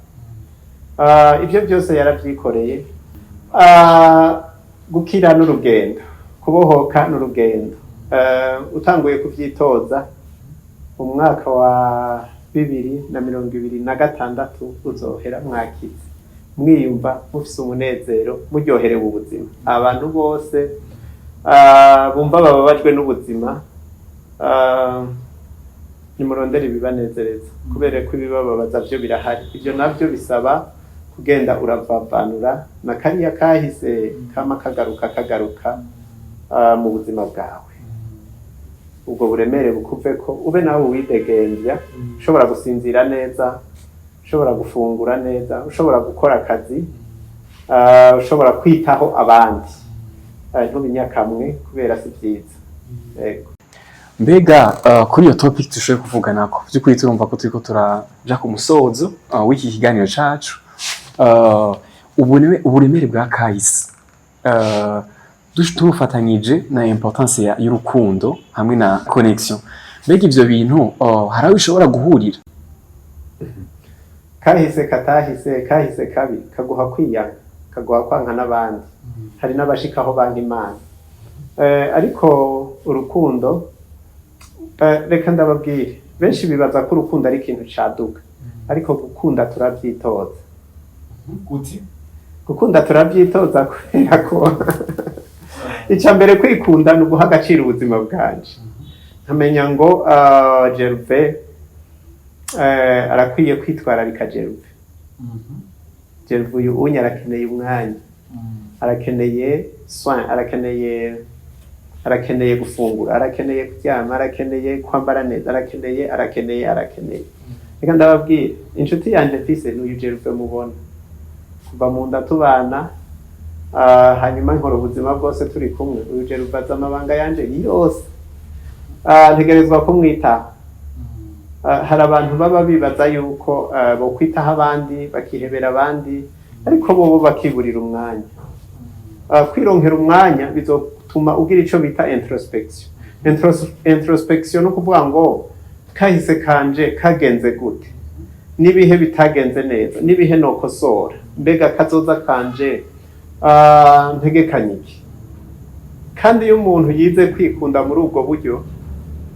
Ibyo byose yarabyikoreye. Gukira n'urugendo, kubohoka n'urugendo. Utanguye kuvyitoza, umwaka wa 2026 uzohera mwakize, mwiyumva mufise umunezero, muryoherewe ubuzima. Abantu bose bumva bababajwe n'ubuzima, nimurondere ibibanezereza, kubera ko ibibababaza vyo birahari. Ivyo navyo bisaba kugenda uravavanura na kariya kahise kama kagaruka kagaruka mu buzima bwawe. Ubwo buremere bukuveko, ube nawe uwidegemvya, ushobora gusinzira neza, ushobora gufungura neza, ushobora gukora akazi, ushobora kwitaho abandi. Ntubinyakamwe kubera si vyiza. Yego. Mbega kuri iyo topic dushoboye kuvuganako, by'ukuri turumva ko turiko turaja ku musozo w'iki kiganiro cacu. Uburemere bwa kahise tubufatanyije na importance y'urukundo hamwe na connexion, mbega ivyo bintu hari aho bishobora guhurira? Kahise katahise, kahise kabi kaguha kwiyanga, kaguha kwanka n'abandi. Hari n'abashikaho banka Imana. Ariko urukundo, reka ndababwire, benshi bibaza ko urukundo ari ikintu caduka, ariko gukunda turavyitoza. Gute? Gukunda turavyitoza, kubera ko ica mbere kwikunda ni uguha agaciro ubuzima bwanje, nkamenya ngo Gervais arakwiye kwitwararika Gervais. Gervais uyu unye arakeneye umwanya, arakeneye soin, arakeneye gufungura, arakeneye kuryama, arakeneye kwambara neza, arakeneye, arakeneye, arakeneye. Reka ndababwira, inshuti yanje mfise n'uyu Gervais mubona kuva mu nda tubana, hanyuma nkora ubuzima bwose turi kumwe. Uyu Gervais azi amabanga yanje yose. Ntegerezwa kumwitaho. Hari abantu baba bibaza yuko bokwitaho abandi, bakihebera abandi, ariko bobo bakiburira umwanya. Kwironkera umwanya bizotuma ugira ico bita introspection. Introspection no kuvuga ngo kahise kanje kagenze gute, n'ibihe bitagenze neza, n'ibihe nokosora, mbega kazoza kanje ntegekanye iki? Kandi iyo umuntu yize kwikunda muri ubwo buryo,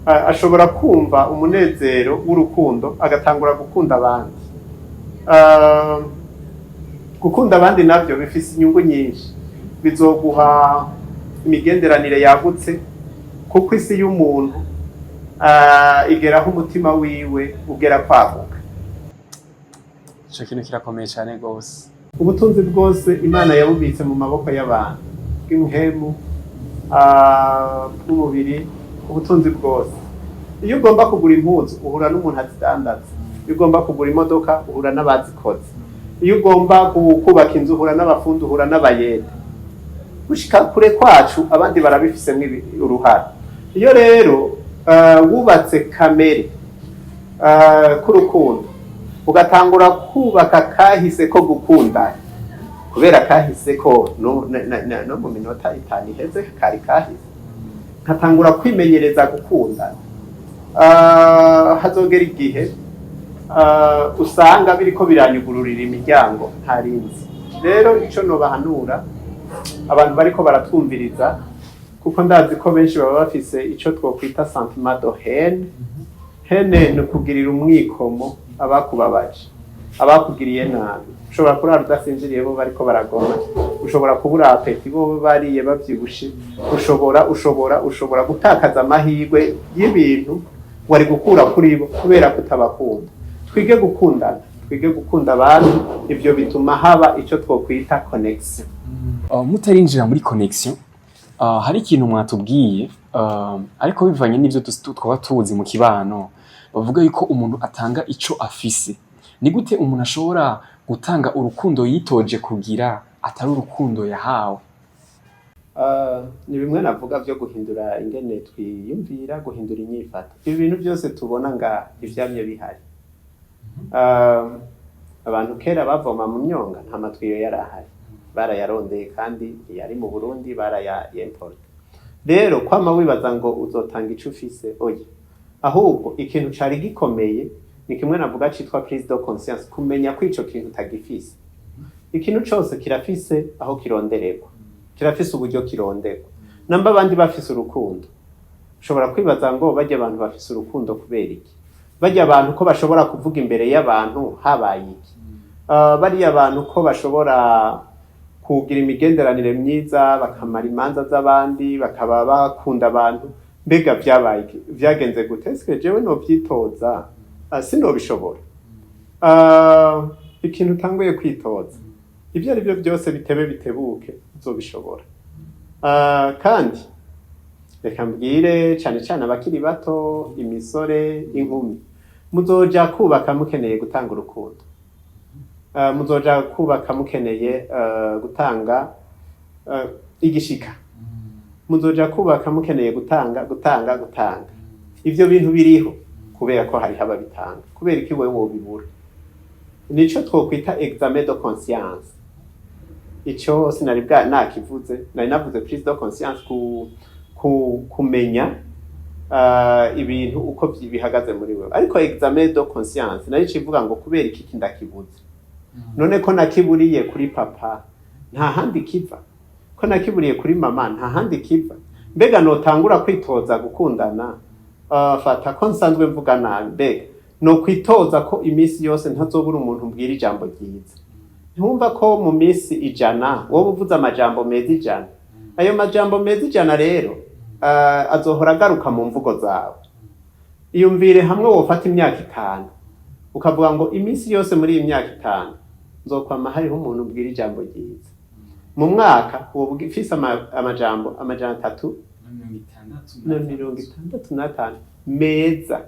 ashobora kumva umunezero w'urukundo, agatangura gukunda abandi. Gukunda abandi navyo bifise inyungu nyinshi, bizoguha imigenderanire yagutse, kuko isi y'umuntu igeraho umutima wiwe ugera kwaguka. Ico kintu kirakomeye cane gose. Ubutunzi bwose Imana yabubitse mu maboko y'abantu, bw'impwemu, bw'umubiri, ubutunzi bwose. Iyo ugomba kugura impuzu, uhura n'umuntu azidandaza. Iyo ugomba kugura imodoka, uhura n'abazikoze. Iyo ugomba kubaka inzu, uhura n'abafundi, uhura n'abayede. Gushika kure kwacu, abandi barabifisemwo uruhara. Iyo rero wubatse kamere k'urukundo, ugatangura kubaka kahise ko gukundana, kubera kahise ko no mu minota 5 iheze kari kahise, nkatangura kwimenyereza gukundana, hazogera igihe usanga biriko biranyugururira imiryango ntarinzi. Rero ico nobahanura abantu bariko baratwumviriza, kuko ndazi ko benshi baba bafise ico twokwita sentiment de haine. Haine ni ukugirira umwikomo abakubabaje, abakugiriye nabi. Ushobora kurara udasinziriye bo bariko baragoma, ushobora kubura appétit bo bariye bavyibushe, ushobora gutakaza amahirwe y'ibintu wari gukura kuri bo kubera kutabakunda. Twige gukundana, twige gukunda abantu. Ivyo bituma haba ico twokwita connexion. Mutarinjira muri connexion, hari ikintu mwatubwiye, ariko bivanye n'ivyo twaba tuzi mu kibano, bavuga yuko umuntu atanga ico afise. Ni gute umuntu ashobora gutanga urukundo yitoje kugira, atari urukundo yahawe? Ni bimwe navuga vyo guhindura ingene twiyumvira, guhindura inyifato. Ibi bintu byose tubona ngaha ivyamye bihari. Abantu kera bavoma mu myonga, nta matwiyo yari ahari, barayarondeye, kandi ntiyari mu Burundi, barayimporta. Rero kwama wibaza ngo uzotanga ico ufise, oya. Ahubwo ikintu cari gikomeye ni kimwe navuga citwa prise de conscience, kumenya ko ico kintu utagifise. Ikintu cose kirafise aho kirondererwa. Kirafise uburyo kironderwa. Namba abandi bafise urukundo, ushobora kwibaza ngo bajya abantu bafise urukundo kubera iki? Bajya abantu ko bashobora kuvuga imbere y'abantu, habaye iki? Bariya bantu ko bashobora kugira imigenderanire myiza, bakamara imanza z'abandi, bakaba bakunda abantu, mbega vyabaye iki? Vyagenze gute? Eske jewe novyitoza? Sinobishobora. Ikintu utanguye kwitoza, ibyo ari byo byose, bitebe bitebuke uzobishobora. Kandi reka mbwire cane cane abakiri bato, imisore, inkumi: muzoja kubaka mukeneye gutanga urukundo. Muzoja kubaka mukeneye gutanga igishika. Muzoja kubaka mukeneye gutanga, gutanga, gutanga. Ivyo bintu biriho kubera ko hariho ababitanga. Kubera iki wewe wobibura? Nico twokwita examen de conscience. Ico sinari bwa nakivuze, nari navuze prise de conscience, ku kumenya ibintu uko bihagaze muri wewe. Ariko examen de conscience nayo ivuga ngo kubera iki ndakibuze? None ko nakiburiye kuri papa, nta handi kiva? Ko nakiburiye kuri mama, nta handi kiva? Mbega notangura kwitoza gukundana? Fata ko nsanzwe mvuga nabi, mbega no kwitoza ko iminsi yose ntazobura umuntu mbwira ijambo ryiza? Ntiwumva ko mu minsi 100 wowe uvuze amajambo meza 100? Ayo majambo meza 100 rero azohora agaruka mu mvugo zawe. Iyumvire hamwe wofata imyaka 5, ukavuga ngo iminsi yose muri iyi myaka 5 nzokwama hariho umuntu ubwira ijambo ryiza. Mu mwaka woba ufise amajambo 365 meza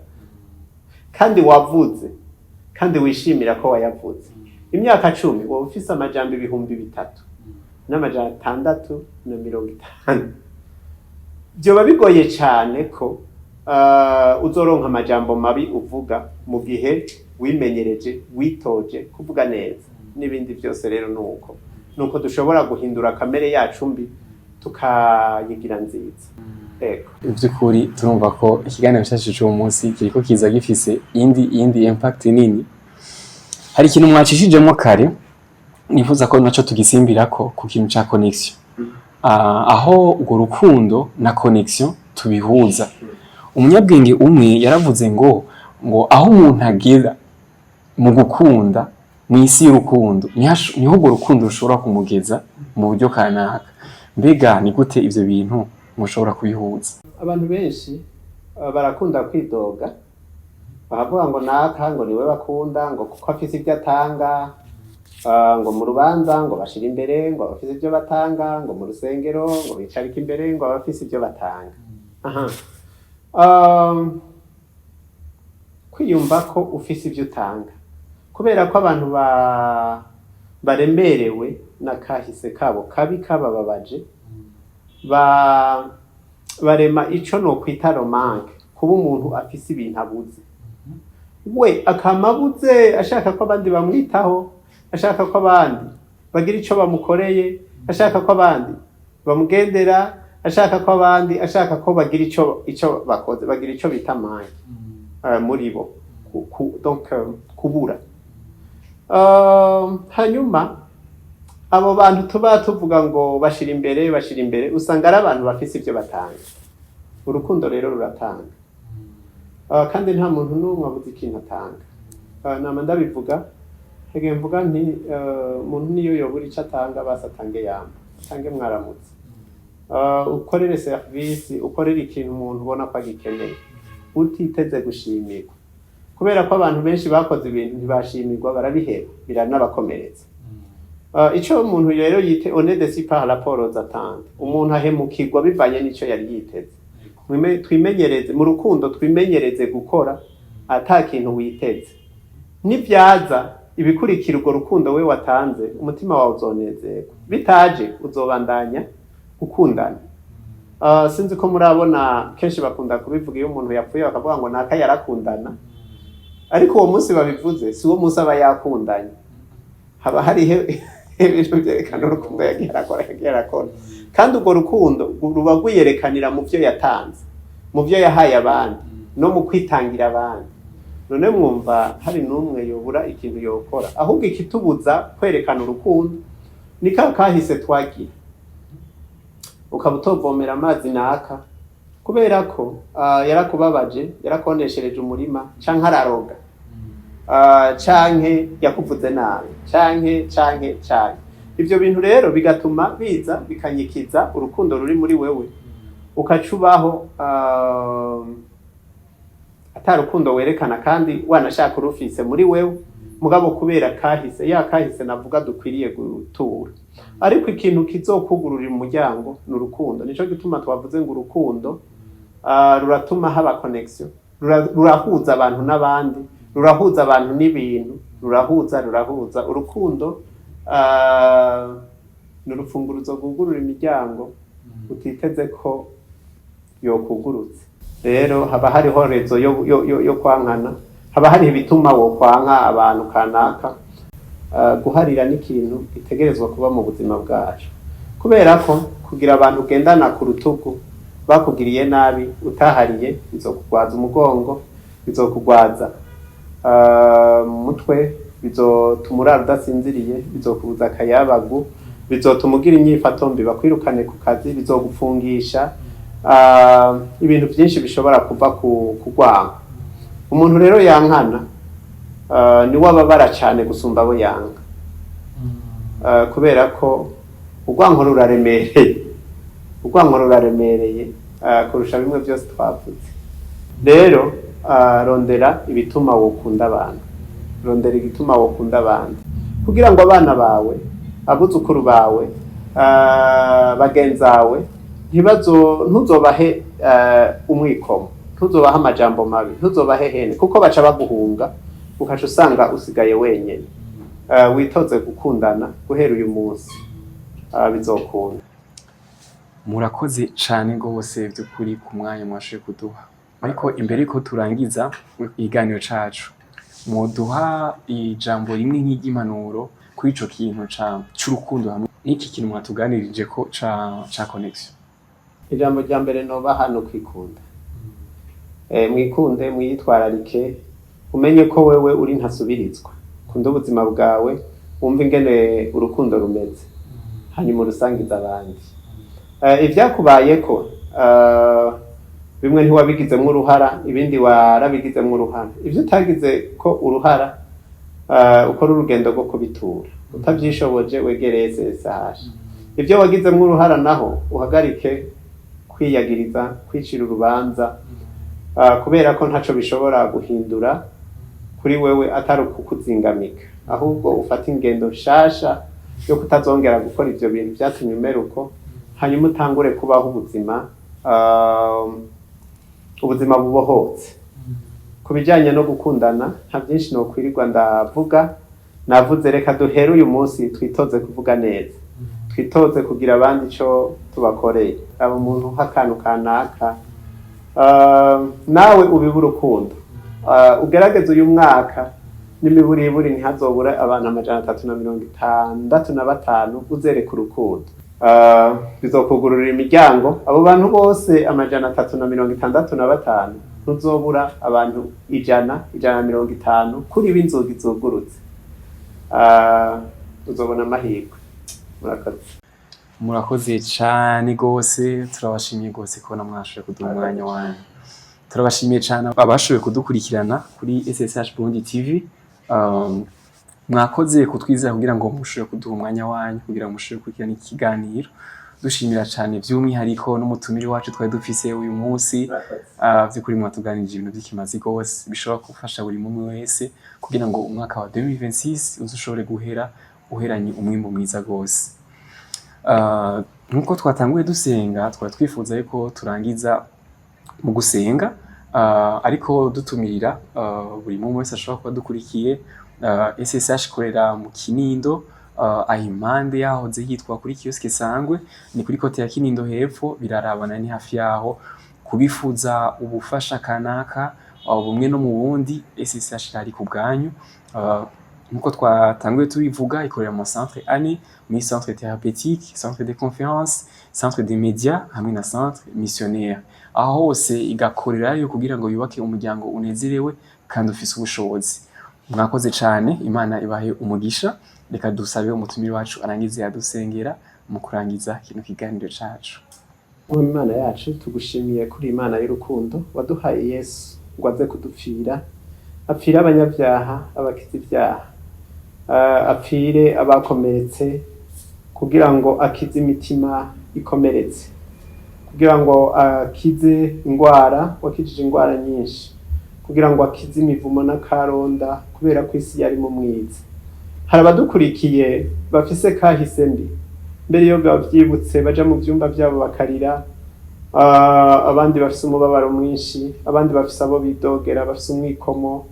kandi wavuze, kandi wishimira ko wayavuze. Imyaka 10 woba ufise amajambo 3650. Vyoba bigoye cane ko uzoronka amajambo mabi uvuga mu gihe wimenyereje, witoje kuvuga neza. N'ibindi byose rero nuko dushobora guhindura kamere yacu mbi tukayigira nziza. Ego. By'ukuri turumva ko ikiganiro cyacu cy'uwo munsi kiriko kiza gifise indi impact nini. Hari ikintu mwacishijemo kare nifuza ko naco tugisimbirako, ku kintu ca connexion. Aho urwo rukundo na connexion tubihuza, umunyabwenge umwe yaravuze ngo aho umuntu agera mu gukunda, mu isi y'urukundo, niho urwo rukundo rushobora kumugeza mu buryo kanaka. Mbega ni gute ivyo bintu mushobora kubihuza? Abantu benshi barakunda kwidoga, bakavuga ngo naka ngo niwe bakunda, ngo kuko afise ibyo atanga, ngo mu rubanza ngo bashira imbere ngo abafise ibyo batanga, ngo mu rusengero ngo bicarike imbere ngo abafise ibyo batanga. Aha, kwiyumva ko ufise ibyo utanga, kubera ko abantu baremerewe na kahise kabo kabi kabababaje, barema ico nokwita le manque, kuba umuntu afise ibintu abuze, we akama abuze, ashaka ko abandi bamwitaho, ashaka ko abandi bagira ico bamukoreye, ashaka ko abandi bamugendera, ashaka ko abandi, ashaka ko bagira ico bakoze. Bagira ico bita manque muri bo, donc kubura. Hanyuma abo bantu tuba tuvuga ngo bashira imbere, bashira imbere, usanga ari abantu bafise ivyo batanga. Urukundo rero ruratanga. Kandi nta muntu n'umwe abuze ikintu atanga. Nama ndabivuga, hege mvuga nti umuntu niyo yobura ico atanga, basi atange yamba, atange mwaramutse. Ukorere service, ukorere ikintu umuntu ubona ko agikeneye, utiteze gushimirwa, kubera ko abantu benshi bakoze ibintu ntibashimirwa, barabiheba, biranabakomeretsa. Ico umuntu rero yite, on est déçu par rapport aux attentes. Umuntu ahemukirwa bivanye n'ico yari yiteze. Twimenyereze mu rukundo, twimenyereze gukora ata kintu witeze. Nibyaza ibikurikira urwo rukundo we watanze, umutima wawe uzonezerwa. Bitaje, uzobandanya gukundana. Sinzi ko murabona, kenshi bakunda kubivuga iyo umuntu yapfuye, bakavuga ngo naka yarakundana. Ariko uwo munsi babivuze si wo munsi aba yakundanye. Haba hariho ibintu byerekana urukundo yagiye arakora, yagiye arakora. Kandi urwo rukundo ruba rwiyerekanira mu byo yatanze, mu byo yahaye abandi, no mu kwitangira abandi. None mwumva hari n'umwe yobura ikintu yokora? Ahubwo ikitubuza kwerekana urukundo ni ka kahise twagira. Ukaba utovomera amazi naka kubera ko yarakubabaje, yarakoneshereje umurima, canke araroga, canke yakuvuze nabi, canke canke canke. Ivyo bintu rero bigatuma biza bikanyikiza urukundo ruri muri wewe, ukaca ubaho ata rukundo werekana, kandi wanashaka urufise muri wewe, mugabo kubera kahise, ya kahise navuga dukwiriye gutura. Ariko ikintu kizokugururira umuryango ni urukundo. Nico gituma twavuze ngo urukundo ruratuma haba connection, rurahuza abantu n'abandi, rurahuza abantu n'ibintu, rurahuza. Urukundo ni urufunguruzo rwugurura imiryango utiteze ko yokugurutse. Rero haba hariho raison yo kwankana, haba hariho ibituma wo kwanka abantu kanaka. Guharira ni ikintu gitegerezwa kuba mu buzima bwacu, kubera ko kugira abantu ugendana ku rutugu bakugiriye nabi utahariye, bizokugwaza umugongo, bizokugwaza mu mutwe, bizotuma urara udasinziriye, bizokubuza akayabagu, bizotuma ugira inyifato mbi, bakwirukane ku kazi, bizogupfungisha, ibintu byinshi bishobora kuva ku rwango. Umuntu rero yankana niwe ababara cyane gusumba abo yanga, kubera ko urwanko ruraremereye, urwanko ruraremereye kurusha bimwe byose twavuze. Rero rondera ibituma wokunda abantu, rondera igituma wokunda abandi, kugira ngo abana bawe, abuzukuru bawe, bagenzawe ntibazo ntuzobahe umwikomo, ntuzobahe amajambo mabi, ntuzobahe hene, kuko baca baguhunga, ukaca usanga usigaye wenyene. Witoze gukundana guhera uyu munsi, bizokunda. Murakoze cane rwose by'ukuri ku mwanya mwashoboye kuduha. Ariko imbere yuko turangiza ikiganiro cacu, mwoduha ijambo rimwe nk'iry'impanuro kuri ico kintu c'urukundo hamwe n'iki kintu mwatuganirije ko ca connection? Ijambo rya mbere nobaha ni ukwikunda. Mwikunde, mwiyitwararike, umenye ko wewe uri ntasubirizwa. Kunda ubuzima bwawe, wumve ingene urukundo rumeze, hanyuma urusangize abandi. Ivyakubayeko bimwe ntiwabigizemwo uruhara, ibindi warabigizemwo uruhara. Ivyo utagize ko uruhara, ukora urugendo rwo kubitura. Utavyishoboje, wegereye SSH. Ibyo wagizemwo uruhara naho, uhagarike kwiyagiriza, kwicira urubanza, kubera ko ntaco bishobora guhindura kuri wewe atari ukukuzingamika. Ahubwo ufate ingendo nshasha yo kutazongera gukora ivyo bintu vyatumye umera uko, hanyuma utangure kubaho ubuzima, ubuzima bubohotse. Ku bijanye no gukundana, nta byinshi nokwirirwa ndavuga, navuze. Reka duhere uyu munsi twitoze kuvuga neza, twitoze kugira abandi ico tubakoreye. Aba umuntu nk'akantu kanaka, nawe ubibe urukundo. Ugerageze uyu mwaka n'imiburiburi ntihazobura abantu 365 uzereka urukundo. Bizokugururira imiryango. Abo bantu bose 365, ntuzobura abantu 100, 150 kuri b'inzugi zugurutse. Uzobona amahirwe. Murakoze. Murakoze cane gose, turabashimiye gose kubona mwashoboye kuduha umwanya wanyu. Turabashimiye cane abashoboye kudukurikirana kuri SSH Burundi TV. Mwakoze kutwizera kugira ngo mushobore kuduha umwanya wanyu kugira ngo mushobore gukurikirana ikiganiro. Dushimira cane vy'umwihariko n'umutumire wacu twari dufise uyu munsi. Vy'ukuri mwatuganirije ibintu vy'ikimazi gose bishobora gufasha buri mumwe wese kugira ngo umwaka wa 2026 uze ushobore guhera uheranye umwimbu mwiza gose. Nkuko twatanguye dusenga, twari twifuza yuko turangiza mu gusenga, ariko dutumirira buri mumwe wese ashobora kuba dukurikiye. SSH ikorera mu Kinindo, aho impande yahoze hitwa kuri kiosque Sangwe, ni kuri côté ya Kinindo hepfo, birarabana, ni hafi yaho. Kubifuza ubufasha kanaka, bumwe no mu bundi, SSH irahari ku bwanyu. Nkuko twatanguye tubivuga, ikorera mu centre ane: muri centre thérapeutique, centre de conférence, centre des médias hamwe na centre missionnaire. Aho hose igakorerayo kugira ngo yubake umuryango unezerewe kandi ufise ubushobozi. Mwakoze cane, Imana ibahe umugisha. Reka dusabe umutumire wacu arangize yadusengera. Mu kurangiza kino kiganiro cacu. Mwami Imana yacu, tugushimiye kuri Imana y'urukundo waduhaye Yesu ngo aze kudupfira, apfire abanyabyaha, abakize ibyaha, apfire abakomeretse kugira ngo akize imitima ikomeretse, kugira ngo akize ingwara, wakijije ingwara nyinshi, kugira ngo akize imivumo n'akaronda, kubera ko isi yari mu mwiza. Hari abadukurikiye bafise kahise mbi, mbere iyo bavyibutse baja mu vyumba vyabo bakarira. Abandi bafise umubabaro mwinshi, abandi bafise abo bidogera, bafise umwikomo,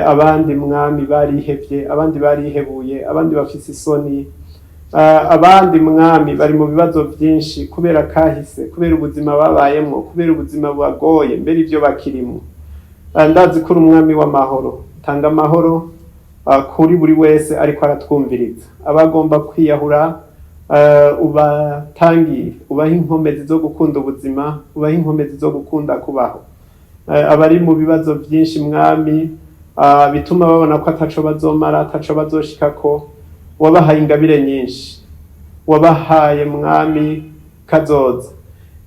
abandi, Mwami, barihevye, abandi barihebuye, abandi bafise isoni, abandi, Mwami, bari mu bibazo vyinshi kubera kahise, kubera ubuzima babayemwo, kubera ubuzima bubagoye, mbere ivyo bakirimwo. Ndazi ko uri Umwami w'amahoro, tanga amahoro kuri buri wese ariko aratwumviriza. Abagomba kwiyahura, ubatangire, ubahe inkomezi zo gukunda ubuzima, ubahe inkomezi zo gukunda kubaho. Abari mu bibazo byinshi, Mwami, bituma babona ko ataco bazomara, ataco bazoshikako, wabahaye ingabire nyinshi, wabahaye, Mwami, kazoza.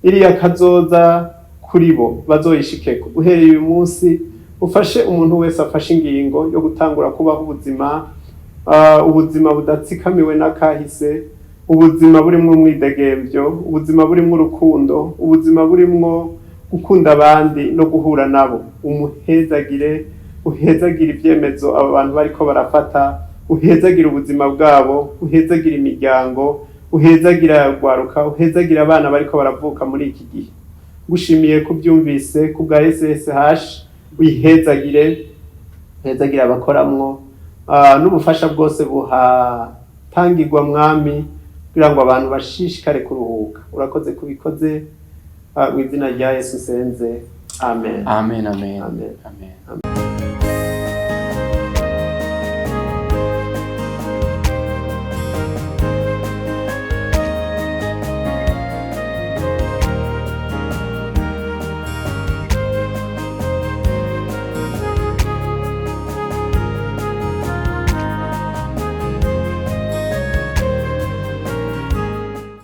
Iriya kazoza kuri bo bazoyishikeko. Uhereye uyu munsi ufashe umuntu wese afashe ingingo yo gutangura kubaho ubuzima, ubuzima budatsikamiwe n'akahise, ubuzima burimwo umwidegemvyo, ubuzima burimwo urukundo, ubuzima burimwo gukunda abandi no guhura nabo. Umuhezagire, uhezagire ibyemezo aba bantu bariko barafata, uhezagire ubuzima bwabo, uhezagire imiryango, uhezagire urwaruka, uhezagire abana bariko baravuka muri iki gihe. Ngushimiye kubyumvise ku bwa SSH, uyihezagire, uhezagire abakoramwo, n'ubufasha bwose buhatangirwa, Mwami, kugira ngo abantu bashishikare kuruhuka. Urakoze kubikoze. Mu izina rya Yesu nsenze, amen. Amen, amen. Amen. Amen.